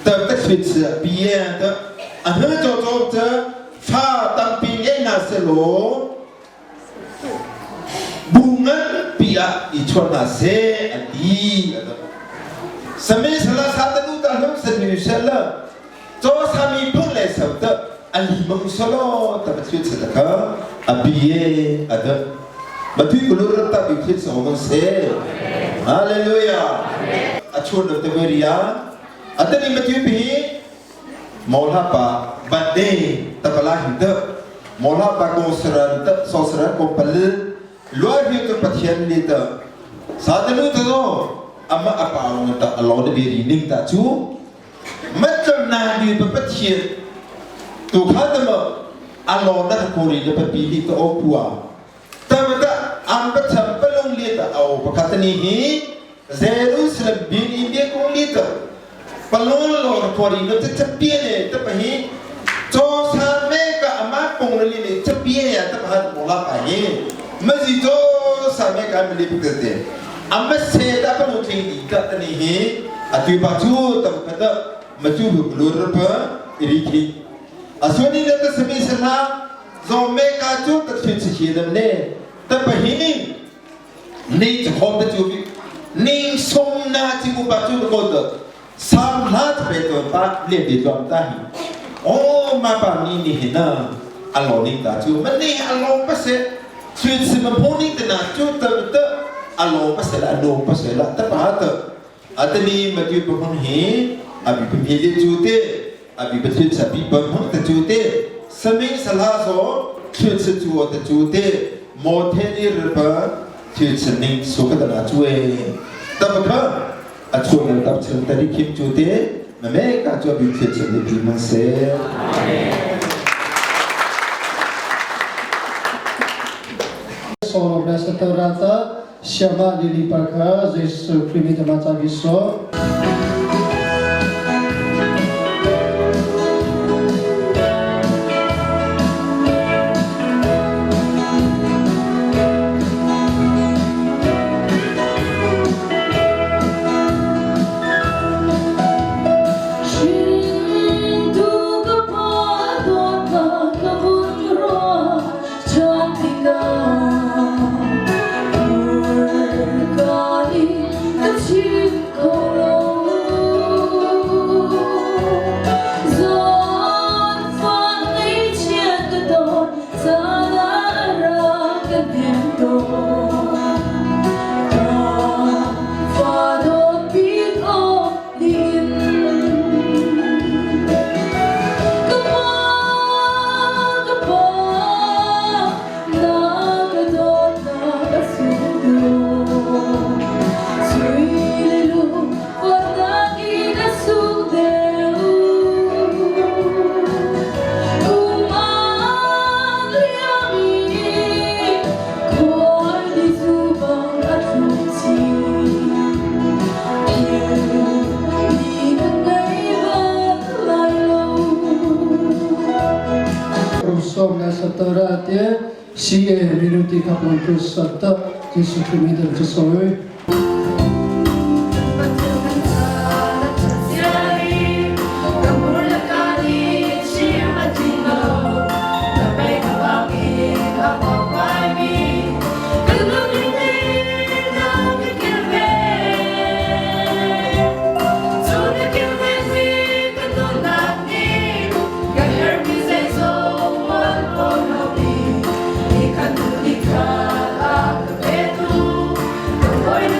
ta ta thit se bia ta a hna cho cho cha fa tampi nge na se lo Bu nganpi ah i chuah hna seh an ti. Sami sala satanu ta hlum sanu sela cho sami phung le sam ta ali mang solo ta pathian se ta kha abiye ada matui kulur ta bi thil so mon se. Hallelujah. Achun te veria atani matui pi Mawla pa bande tapala hin te mawla pa ko saran te so saran ko pal luai hi tu pathian ni te satanu te zo ama apa ta alo de beri ning ta chu macam na ni pa pathian tu kha te ma alo na ko ri de pa pi li to o pua ta ma ta am pa cham pa lung li ta au pa khat ni hi Jerusalem bin India kong li ta palon lor khori no te chapie ne ta pahi cho sa me ka ama pong li ne chapie ya ta paha mo la pa hi maji cho sa me ka mi li pte te amma se ta pa no thing di ka ta ni hi atu pa chu ta pa ta ma chu bu lur pa ri thi asoni le ta sami sa zo me ka chu ta thi chi dam ne ta pahi ni ni khom te chu ni som na chi ku pa chu ko to sam hla pe to pa le bi tuam ta hi o ma pa ni ni hi na alo ni ta chu ma ni alo pa se chu si ma pho ni te na chu ta ta alo pa se la no pa se la ta pa ta atani ma tu pa hon hi abi pa phi le chu te abi pa thil sa bi pa hon ta chu te sami sala so thil se chu ta chu te mo the ni r pa thil se ning su ka na chu e ta pa kha a chu na tap chen ta ri khim chu te ma me ka chu bi thil se ni pi man se. Solo Rata Siama Lili Parkha Jesu Christ mi ta cha so. CA minuti kapung tu satta Jesu Christ mi tu. Lord.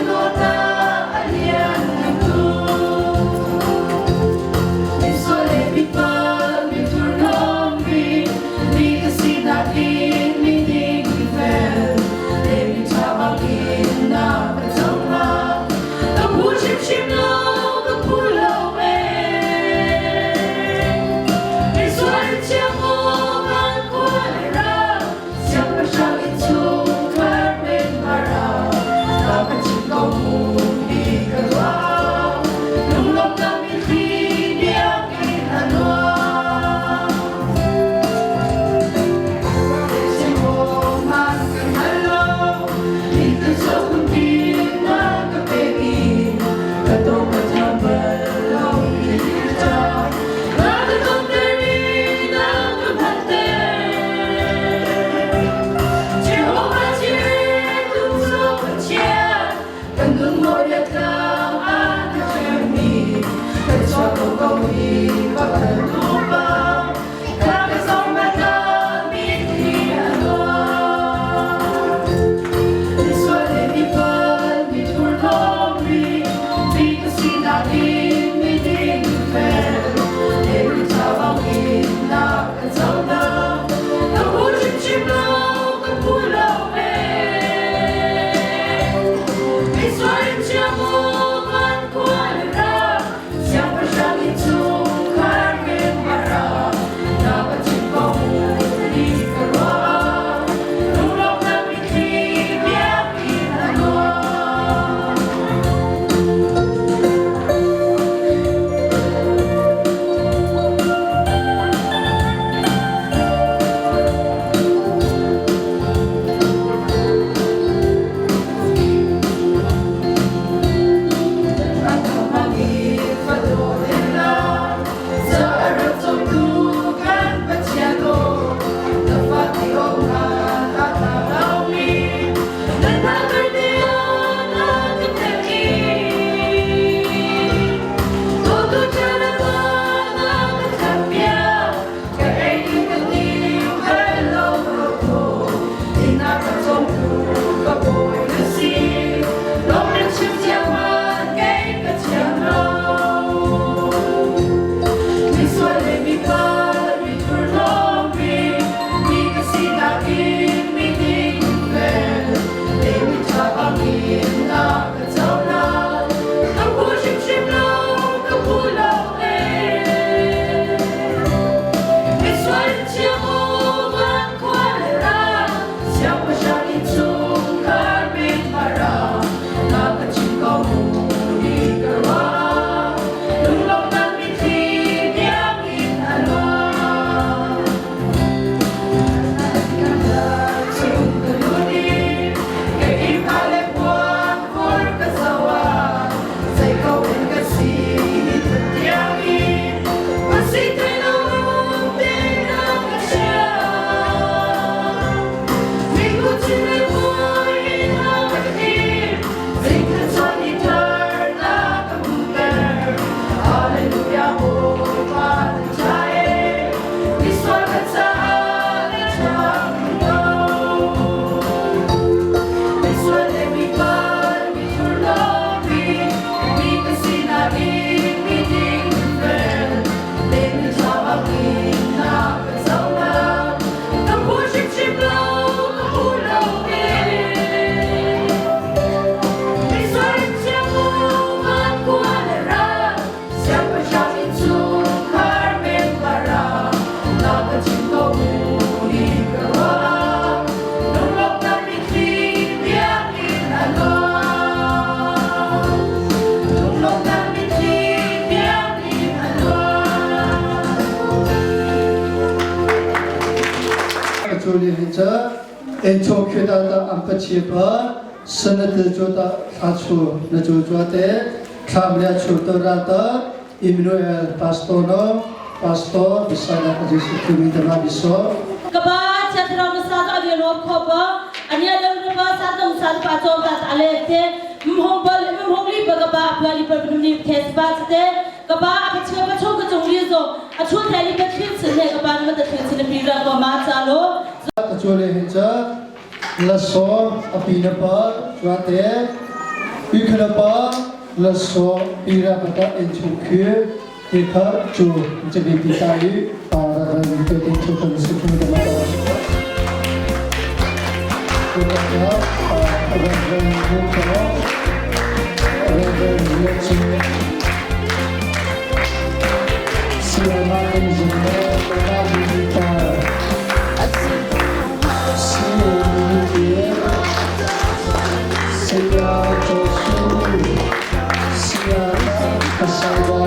chu li hin cha en cho khyu ta ta am pa chi pa sanat chu ta thla chu na chu chu te thlam le chu to ra ta Emmanuel Pastor no Pastor bisana Jesu Christ ta ma biso ကဘာချက်ထရောမစာတော့အလောခေါပအနိယလရပါစာတုံစာပါချောတာအလေတဲ့မဟုံဘလမဟုံလီဘကဘာပလီပပနနိခေစပါတဲ့ကဘာအချေပချုံကကြုံလီဇောအချုံတယ်လီပခိစနေကဘာနမတခိစနေပြီရကမာချာလော ta chu le hin cha la so api na pa chua te pi khana pa la so pi ra pa ta en chu khyu te kha chu che bi pi ta yi pa ra ra ni te tin chu kan su chu ta ma ta ko ta ta a ra ra ni ko ra ra ni chi si ma ni zin ne ta bi ta Pastor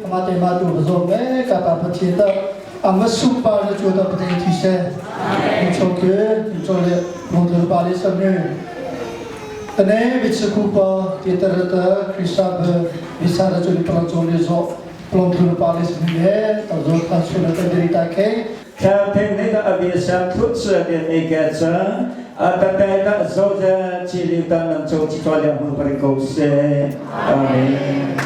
Amate ma tu zo me ka pa pathian ta ama supa na chu ta pathian thi se chu ke chu le mo tu pa le sam ne tane bichu pa ti tar ta krisa ba bisa ra chu ni pra chu le zo plong tu pa le sam ne ta zo ta chu na ta diri ta ke 他听那个阿比上突出的那个字，啊，他带的走着去溜达能走去做两门不的狗事，阿门。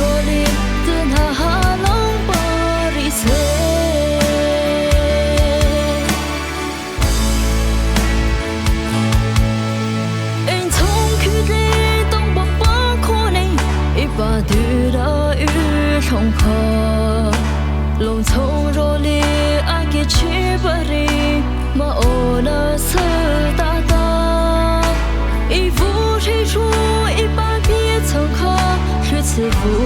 若里，等他哈龙巴里塞。因从去的东北巴可能一把对了雨冲破，龙从若里阿给去巴里，马欧那斯达达，一副吹出一把别曾可，是此副。